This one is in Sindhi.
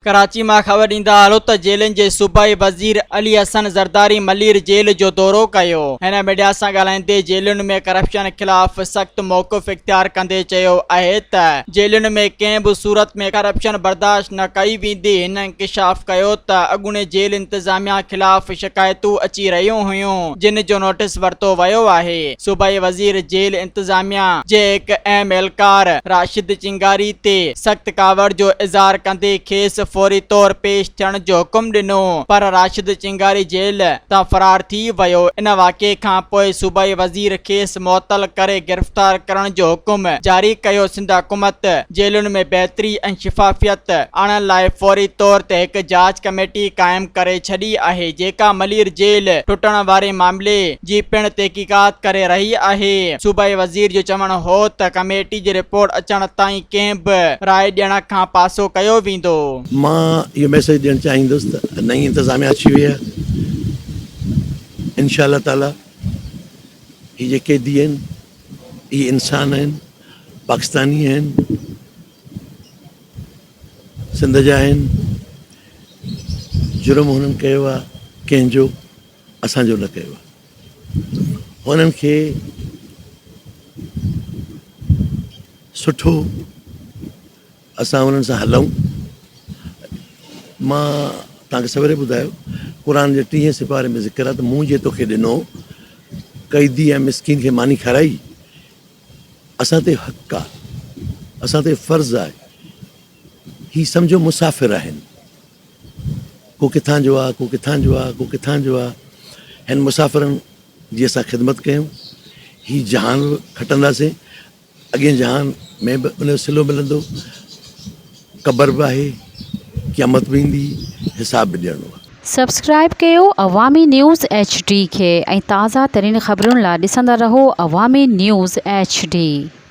ڪراچي مان خبر ڏيندا هلو ته جيلن جي صوبائي وزير علي حسن زرداري ملير جيل جو دورو ڪيو. هن ميڊيا سان ڳالهائيندي جيلن ۾ ڪرپشن خلاف سخت موقف اختيار ڪندي چيو آهي ته جيلن ۾ ڪنهن به صورت ۾ ڪرپشن برداشت نه ڪئي ويندي. هن انڪشاف ڪيو ته اڳوڻي جيل انتظاميا خلاف شڪايتون اچي رهيون هيون جن جو نوٽيس ورتو ويو آهي. صوبائي وزير جيل انتظاميا جي هڪ اهم اهلڪار راشد چنگاري تي سخت ڪاوڙ جو اظهار ڪندي کيس فوري طور پيش ٿيڻ جو حڪم ڏنو پر راشد چنگاري جيل تان فرار ٿي ويو ان واقعي کان پوء صوبائي وزير کيس معطل ڪري گرفتار ڪرڻ جو حڪم جاري ڪيو سنڌ حڪومت جيلن ۾ بهتري ۽ شفافيت آڻڻ لاء فوري طور تي هڪ جاچ ڪميٽي قائم ڪري ڇڏي آهي جيڪا ملير جيل ٽٽڻ واري معاملي جي پڻ تحقيقات ڪري رهي آهي. صوبائي وزير جو چوڻ هو ته ڪميٽي جي رپورٽ اچڻ تائين ڪنهن به راء ڏيڻ کان پاسو ڪيو ويندو. مان اهو ميسيج ڏيڻ چاهيندس ته نئين انتظاميا اچي وئي آهي انشاء الله تعالي هي جيڪي قيدي آهن اهي انسان آهن پاڪستاني آهن سنڌ جا آهن جرم هنن ڪيو آهي ڪنهن جو اسان جو نه ڪيو آهي. هنن کي سٺو اسان انهن سان هلون. مان توهان کي سويري ٻڌايو قرآن جي ٽيهين سپاري ۾ ذڪر آهي ته مون جي توکي ڏنو قيدي ۽ مسڪين کي ماني کارائي اسان تي حق آهي اسان تي فرض آهي هي سمجهو مسافر آهن ڪو ڪٿان جو آ، ڪو ڪٿان جو آ، ڪو ڪٿان جو آ. هن مسافرن جي اسان خدمت ڪيون، هي جهان به کٽنداسين، اڳئين جهان ۾ به ان جو صلو ملندو، قبر به آهي، قيامت به ايندي، حساب به ڏيڻو آ. سبسڪرائيب ڪيو عوامي نيوز ايڇ ڊي کي ۽ تازه ترين خبرن لا ڏسندا رهو عوامي نيوز ايڇ ڊي.